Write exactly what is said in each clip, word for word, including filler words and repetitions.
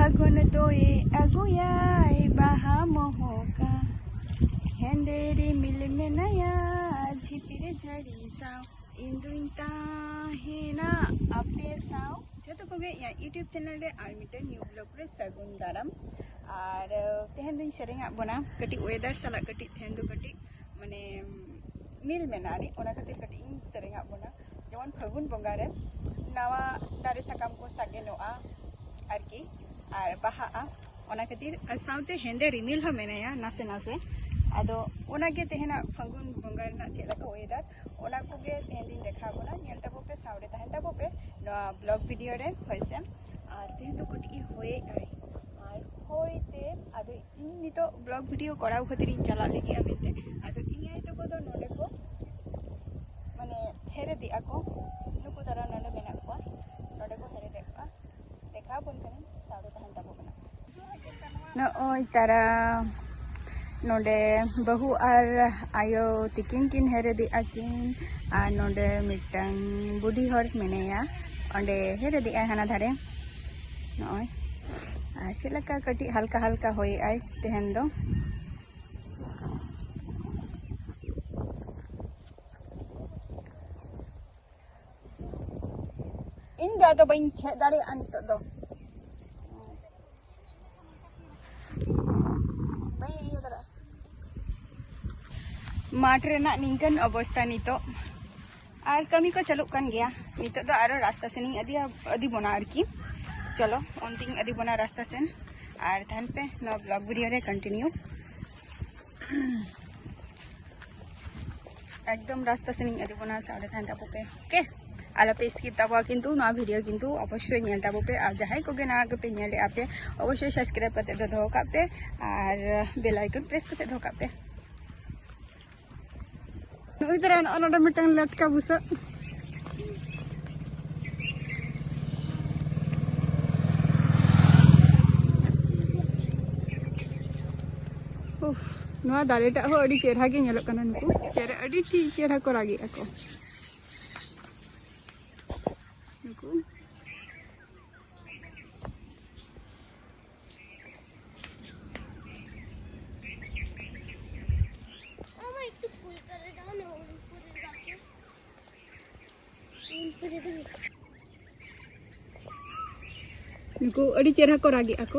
ᱯᱷᱟᱹᱜᱩᱱ ᱫᱚᱭ ᱟᱹᱜᱩᱭᱟᱭ ᱵᱟᱦᱟ ᱢᱚᱦᱚᱠᱟ, ᱦᱮᱸᱫᱮ ᱨᱤᱢᱤᱞ ᱢᱮᱱᱟᱭᱟ ᱡᱷᱤᱯᱤᱨ ᱡᱷᱟᱹᱲᱤ ᱥᱟᱶ, ᱤᱧ ᱫᱩᱧ ᱛᱟᱦᱮᱱᱟ ᱟᱯᱮ ᱥᱟᱶ᱾ ᱡᱚᱛᱚ ᱠᱚᱜᱮ ᱤᱧᱟᱹᱜ YouTube ᱪᱮᱱᱮᱞ ᱨᱮ ᱟᱨ ᱢᱤᱫᱴᱮᱱ ᱱᱤᱭᱩ ᱵᱞᱚᱜ ᱨᱮ ᱥᱟᱹᱜᱩᱱ ᱫᱟᱨᱟᱢ᱾ ᱟᱨ ᱛᱮᱦᱮᱧ ᱫᱩᱧ ᱥᱮᱨᱮᱧᱟᱜ ᱵᱚᱱᱟ ᱠᱟᱹᱴᱤᱡ ᱚᱭᱮᱫᱟᱨ ᱥᱟᱞᱟᱜ, ᱠᱟᱹᱴᱤᱡ ᱛᱮᱦᱮᱧ ᱫᱚ ᱠᱟᱹᱴᱤᱡ ᱢᱟᱱᱮ ᱢᱤᱞ ᱢᱮᱱᱟᱜ ᱟᱹᱱᱤᱡ, ᱚᱱᱟ ᱠᱷᱟᱹᱛᱤᱨ ᱠᱟᱹᱴᱤᱡ ᱤᱧ ᱥᱮᱨᱮᱧᱟᱜ ᱵᱚᱱᱟ᱾ ᱡᱮᱢᱚᱱ ᱯᱷᱟᱹᱜᱩᱱ ᱵᱚᱸᱜᱟ ᱨᱮ ᱱᱟᱣᱟ ᱫᱟᱨᱮ ᱥᱟᱠᱟᱢ ᱠᱚ ᱥᱟᱜᱮᱱᱚᱜᱼᱟ ᱟᱨᱠᱤ, ᱟᱨ ᱵᱟᱦᱟᱜᱼᱟ, ᱚᱱᱟ ᱠᱷᱟᱹᱛᱤᱨ᱾ ᱟᱨ ᱥᱟᱶᱛᱮ ᱦᱮᱸᱫᱮ ᱨᱤᱢᱤᱞ ᱦᱚᱸ ᱢᱮᱱᱟᱭᱟ ᱱᱟᱥᱮ ᱱᱟᱥᱮ᱾ ᱟᱫᱚ ᱚᱱᱟᱜᱮ ᱛᱮᱦᱮᱧᱟᱜ ᱯᱷᱟᱹᱜᱩᱱ ᱵᱚᱸᱜᱟ ᱨᱮᱱᱟᱜ ᱪᱮᱫ ᱞᱮᱠᱟ ᱚᱭᱮᱫᱟᱨ, ᱚᱱᱟ ᱠᱚᱜᱮ ᱛᱮᱦᱮᱧ ᱫᱚᱧ ᱫᱮᱠᱷᱟᱣ ᱵᱚᱱᱟ᱾ ᱧᱮᱞ ᱛᱟᱵᱚ ᱯᱮ, ᱥᱟᱶᱨᱮ ᱛᱟᱦᱮᱱ ᱛᱟᱵᱚ ᱯᱮ ᱱᱚᱣᱟ ᱵᱞᱚᱜ ᱵᱷᱤᱰᱤᱭᱳ ᱨᱮ᱾ ᱦᱳᱭ ᱥᱮ, ᱟᱨ ᱛᱮᱦᱮᱧ ᱫᱚ ᱠᱟᱹᱴᱤᱡ ᱮ ᱦᱚᱭᱮᱫ ᱟᱭ, ᱟᱨ ᱦᱚᱭ ᱛᱮ ᱟᱫᱚ ᱤᱧ ᱱᱤᱛᱚᱜ ᱵᱞᱚᱜ ᱵᱷᱤᱰᱤᱭᱳ ᱠᱚᱨᱟᱣ ᱠᱷᱟᱹᱛᱤᱨ ᱤᱧ ᱪᱟᱞᱟᱜ ᱞᱟᱹᱜᱤᱫᱼᱟ ᱢᱮᱱᱛᱮ᱾ ᱟᱫᱚ ᱤᱧ ᱟᱭᱳ ᱛᱟᱠᱚ ᱫᱚ ᱱᱚᱰᱮ ᱠᱚ ᱢᱟᱱᱮ ᱦᱮᱨᱮᱫᱮᱜᱼᱟ ᱠᱚ, ᱱᱩᱠᱩ ᱛᱟᱨᱟ ᱱᱚᱰᱮ ᱢᱮᱱᱟᱜ ᱠᱚᱣᱟ, ᱱᱚᱰᱮ ᱠᱚ ᱦᱮᱨᱮᱫᱮᱜ ᱠᱚᱣᱟ᱾ ᱫᱮᱠᱷᱟᱣ ᱟᱵᱚᱱ ᱠᱟᱹᱱᱟᱹᱧ, ᱥᱟᱶᱨᱮ ᱛᱟᱦᱮᱱ ᱛᱟᱵᱚ ᱠᱟᱱᱟ᱾ ᱱᱚᱜᱼᱚᱭ ᱛᱟᱨᱟ ᱱᱚᱰᱮ ᱵᱟᱹᱦᱩ ᱟᱨ ᱟᱭᱳ ᱛᱤᱠᱤᱱ ᱠᱤᱱ ᱦᱮᱨᱮᱫᱮᱜᱼᱟ ᱠᱤᱱ, ᱟᱨ ᱱᱚᱰᱮ ᱢᱤᱫᱴᱟᱝ ᱵᱩᱰᱷᱤ ᱦᱚᱲ ᱢᱮᱱᱟᱭᱟ, ᱚᱸᱰᱮ ᱦᱮᱨᱮᱫᱮᱜᱼᱟᱭ ᱦᱟᱱᱟ ᱫᱷᱟᱨᱮ᱾ ᱱᱚᱜᱼᱚᱭ, ᱟᱨ ᱪᱮᱫ ᱞᱮᱠᱟ ᱠᱟᱹᱴᱤᱡ ᱦᱟᱞᱠᱟ ᱦᱟᱞᱠᱟ ᱦᱚᱭᱮᱜᱼᱟᱭ ᱛᱮᱦᱮᱧ ᱫᱚ᱾ ᱤᱧ ᱫᱚ ᱟᱫᱚ ᱵᱟᱹᱧ ᱪᱮᱫ ᱫᱟᱲᱮᱭᱟᱜᱼᱟ ᱱᱤᱛᱚᱜ ᱫᱚ᱾ ᱵᱟᱹᱧ ᱤᱭᱟᱹ ᱫᱟᱲᱮᱭᱟᱜᱼᱟ᱾ ᱢᱟᱴᱷ ᱨᱮᱱᱟᱜ ᱱᱤᱝᱠᱟᱹᱱ ᱚᱵᱚᱥᱛᱟ ᱱᱤᱛᱚᱜ, ᱟᱨ ᱠᱟᱹᱢᱤ ᱠᱚ ᱪᱟᱹᱞᱩᱜ ᱠᱟᱱ ᱜᱮᱭᱟ᱾ ᱱᱤᱛᱚᱜ ᱫᱚ ᱟᱨᱚ ᱨᱟᱥᱛᱟ ᱥᱮᱱᱤᱧ ᱤᱫᱤᱭᱟ, ᱤᱫᱤ ᱵᱚᱱᱟ ᱟᱨᱠᱤ᱾ ᱪᱚᱞᱚ, ᱚᱱᱛᱮᱧ ᱤᱫᱤ ᱵᱚᱱᱟ ᱨᱟᱥᱛᱟ ᱥᱮᱱ, ᱟᱨ ᱛᱟᱦᱮᱱ ᱯᱮ ᱱᱚᱣᱟ ᱵᱞᱚᱜ ᱵᱷᱤᱰᱤᱭᱳ ᱨᱮ ᱠᱚᱱᱴᱤᱱᱤᱭᱩ᱾ ᱮᱠᱫᱚᱢ ᱨᱟᱥᱛᱟ ᱥᱮᱱᱤᱧ ᱤᱫᱤ ᱵᱚᱱᱟ, ᱥᱟᱶᱨᱮ ᱛᱟᱦᱮᱱ ᱛᱟᱵᱚ ᱯᱮ, ᱳᱠᱮ? ᱟᱞᱚᱯᱮ ᱥᱠᱤᱯ ᱛᱟᱵᱚᱣᱟ ᱠᱤᱱᱛᱩ ᱱᱚᱣᱟ ᱵᱷᱤᱰᱤᱭᱳ ᱠᱤᱱᱛᱩ ᱚᱵᱚᱥᱥᱳᱭ ᱧᱮᱞ ᱛᱟᱵᱚ ᱯᱮ, ᱟᱨ ᱡᱟᱦᱟᱸᱭ ᱠᱚᱜᱮ ᱱᱟᱣᱟ ᱜᱮᱯᱮ ᱧᱮᱞᱮᱫᱼᱟ ᱯᱮ, ᱚᱵᱚᱥᱥᱳᱭ ᱥᱟᱵᱥᱠᱨᱟᱭᱤᱵ ᱠᱟᱛᱮ ᱫᱚ ᱫᱚᱦᱚ ᱠᱟᱜ ᱯᱮ, ᱟᱨ ᱵᱮᱞ ᱟᱭᱠᱚᱱ ᱯᱨᱮᱥ ᱠᱟᱛᱮ ᱫᱚᱦᱚ ᱠᱟᱜ ᱯᱮ᱾ ᱱᱚᱜᱼᱚᱭ ᱛᱟᱨᱟ ᱱᱚᱜᱼᱚ ᱱᱚᱰᱮ ᱢᱤᱫᱴᱟᱝ ᱞᱮᱴᱠᱟ ᱵᱩᱥᱟᱹᱜ᱾ ᱩᱯᱷ, ᱱᱚᱣᱟ ᱫᱟᱨᱮᱴᱟᱜ ᱦᱚᱸ ᱟᱹᱰᱤ ᱪᱮᱦᱨᱟ ᱜᱮ ᱧᱮᱞᱚᱜ ᱠᱟᱱᱟ᱾ ᱱᱩᱠᱩ ᱪᱮᱬᱮ ᱟᱹᱰᱤ ᱴᱷᱤᱠ ᱪᱮᱦᱨᱟ ᱠᱚ ᱨᱟᱜᱮᱜᱼᱟ ᱠᱚ᱾ ᱱᱩᱠᱩ ᱱᱩᱠᱩ ᱟᱹᱰᱤ ᱪᱮᱦᱨᱟ ᱠᱚ ᱨᱟᱜᱮᱜᱼᱟ ᱠᱚ᱾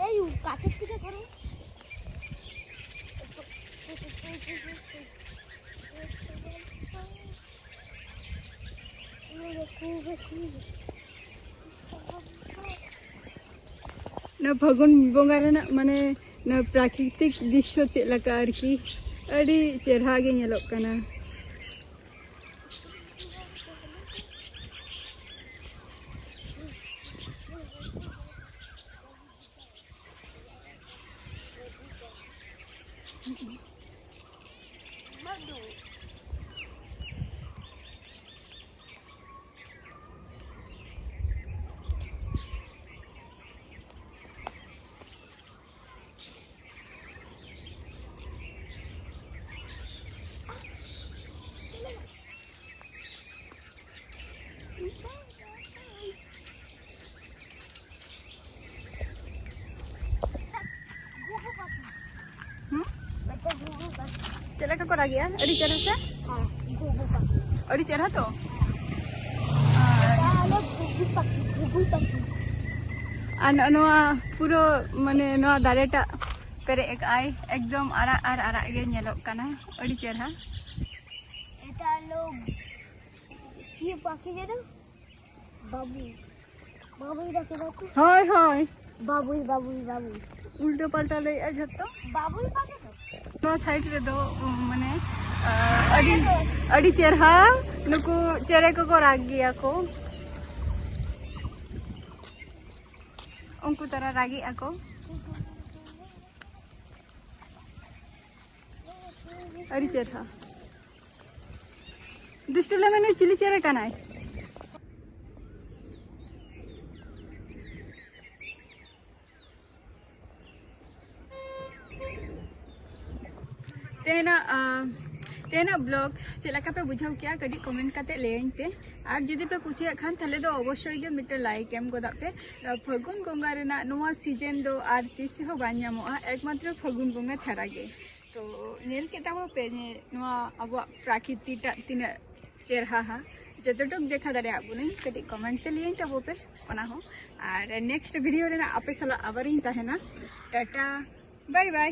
এই কাঠের থেকে ধরো। ᱱᱚᱣᱟ ᱯᱷᱟᱹᱜᱩᱱ ᱵᱚᱸᱜᱟ ᱨᱮᱱᱟᱜ, ᱢᱟᱱᱮ, ᱱᱚᱣᱟ ᱯᱨᱟᱠᱨᱤᱛᱤᱠ ᱫᱨᱤᱥᱥᱚ ᱪᱮᱫ ᱞᱮᱠᱟ ᱟᱨᱠᱤ, ᱟᱹᱰᱤ ᱪᱮᱦᱨᱟ ᱜᱮ ᱧᱮᱞᱚᱜ ᱠᱟᱱᱟ᱾ ᱦᱩᱸ? ᱪᱮᱫ ᱞᱮᱠᱟ ᱠᱚ ᱨᱟᱜᱮᱜᱼᱟ? ᱟᱹᱰᱤ ᱪᱮᱦᱨᱟ ᱥᱮ? ᱟᱹᱰᱤ ᱪᱮᱦᱨᱟ ᱛᱚ? ᱟᱨ ᱱᱚᱜᱼᱚ ᱱᱚᱣᱟ ᱯᱩᱨᱟᱹ, ᱢᱟᱱᱮ, ᱱᱚᱣᱟ ᱫᱟᱨᱮᱴᱟᱜ ᱯᱮᱨᱮᱡ ᱟᱠᱟᱜᱼᱟᱭ, ᱮᱠᱫᱚᱢ ᱟᱨᱟᱜ ᱟᱨ ᱟᱨᱟᱜ ᱜᱮ ᱧᱮᱞᱚᱜ ᱠᱟᱱᱟ, ᱟᱹᱰᱤ ᱪᱮᱦᱨᱟ᱾ এটা হলো কি পাখি যেন? বাবুই। বাবুই দেখো, দেখো। ᱦᱳᱭ, ᱦᱳᱭ। বাবুই, বাবুই, বাবুই। ᱩᱞᱴᱟᱹ ᱯᱟᱞᱴᱟ ᱞᱟᱹᱭᱮᱜᱼᱟ ᱡᱷᱚᱛᱚ᱾ বাবুই পাখি তো। ᱱᱚᱣᱟ ᱥᱟᱭᱤᱰ ᱨᱮᱫᱚ, ᱩᱢ, ᱢᱟᱱᱮ, ᱟ, ᱟᱹᱰᱤ, ᱟᱹᱰᱤ ᱪᱮᱨᱦᱟ ᱱᱩᱠᱩ ᱪᱮᱬᱮ ᱠᱚᱠᱚ ᱨᱟᱜᱽ ᱜᱮᱭᱟ ᱠᱚ᱾ ᱩᱱᱠᱩ ᱛᱟᱨᱟ ᱨᱟᱜᱮᱜᱼᱟ ᱠᱚ᱾ ᱟᱹᱰᱤ ᱪᱮᱨᱦᱟ᱾ ᱫᱩᱥᱴᱩ ᱞᱮᱢᱮ, ᱱᱩᱭ ᱪᱤᱞᱤ ᱪᱮᱬᱮ ᱠᱟᱱᱟᱭ? ᱛᱮᱦᱮᱧᱟᱜ, ᱟ, ᱛᱮᱦᱮᱧᱟᱜ ᱵᱞᱚᱜ ᱪᱮᱫ ᱞᱮᱠᱟ ᱯᱮ ᱵᱩᱡᱷᱟᱹᱣ ᱠᱮᱜᱼᱟ? ᱠᱟᱹᱴᱤᱡ ᱠᱚᱢᱮᱱᱴ ᱠᱟᱛᱮ ᱞᱟᱹᱭᱟᱹᱧ ᱯᱮ᱾ ᱟᱨ ᱡᱩᱫᱤ ᱯᱮ ᱠᱩᱥᱤᱭᱟᱜ ᱠᱷᱟᱱ, ᱛᱟᱦᱞᱮ ᱫᱚ ᱚᱵᱚᱥᱥᱳᱭ ᱜᱮ ᱢᱤᱫᱴᱮᱱ ᱞᱟᱭᱤᱠ ᱮᱢ ᱜᱚᱫᱟᱜ ᱯᱮ᱾ ᱟ, ᱯᱷᱟᱹᱜᱩᱱ ᱵᱚᱸᱜᱟ ᱨᱮᱱᱟᱜ ᱱᱚᱣᱟ ᱥᱤᱡᱮᱱ ᱫᱚ ᱟᱨ ᱛᱤᱥ ᱨᱮᱦᱚᱸ ᱵᱟᱝ ᱧᱟᱢᱚᱜᱼᱟ, ᱮᱠᱢᱟᱛᱨᱚ ᱯᱷᱟᱹᱜᱩᱱ ᱵᱚᱸᱜᱟ ᱪᱷᱟᱲᱟ ᱜᱮ᱾ ᱛᱚ ᱧᱮᱞ ᱠᱮᱫ ᱛᱟᱵᱚ ᱯᱮ ᱡᱮ ᱱᱚᱣᱟ ᱟᱵᱚᱣᱟᱜ ᱯᱨᱟᱠᱨᱤᱛᱤᱴᱟᱜ ᱛᱤᱱᱟᱹᱜ ᱪᱮᱨᱦᱟ ᱦᱟ᱾ ᱡᱚᱛᱚᱴᱩᱠ ᱫᱮᱠᱷᱟ ᱫᱟᱲᱮᱭᱟᱜ ᱵᱚᱱᱟᱹᱧ ᱠᱟᱹᱴᱤᱡ ᱠᱚᱢᱮᱱᱴ ᱛᱮ ᱞᱟᱹᱭᱟᱹᱧ ᱛᱟᱵᱚ ᱯᱮ ᱚᱱᱟ ᱦᱚᱸ᱾ ᱟᱨ ᱱᱮᱠᱥᱴ ᱵᱷᱤᱰᱤᱭᱳ ᱨᱮᱱᱟᱜ ᱟᱯᱮ ᱥᱟᱞᱟᱜ ᱟᱵᱟᱨᱤᱧ ᱛᱟᱦᱮᱱᱟ᱾ ᱴᱟᱴᱟ, ᱵᱟᱭ ᱵᱟᱭ᱾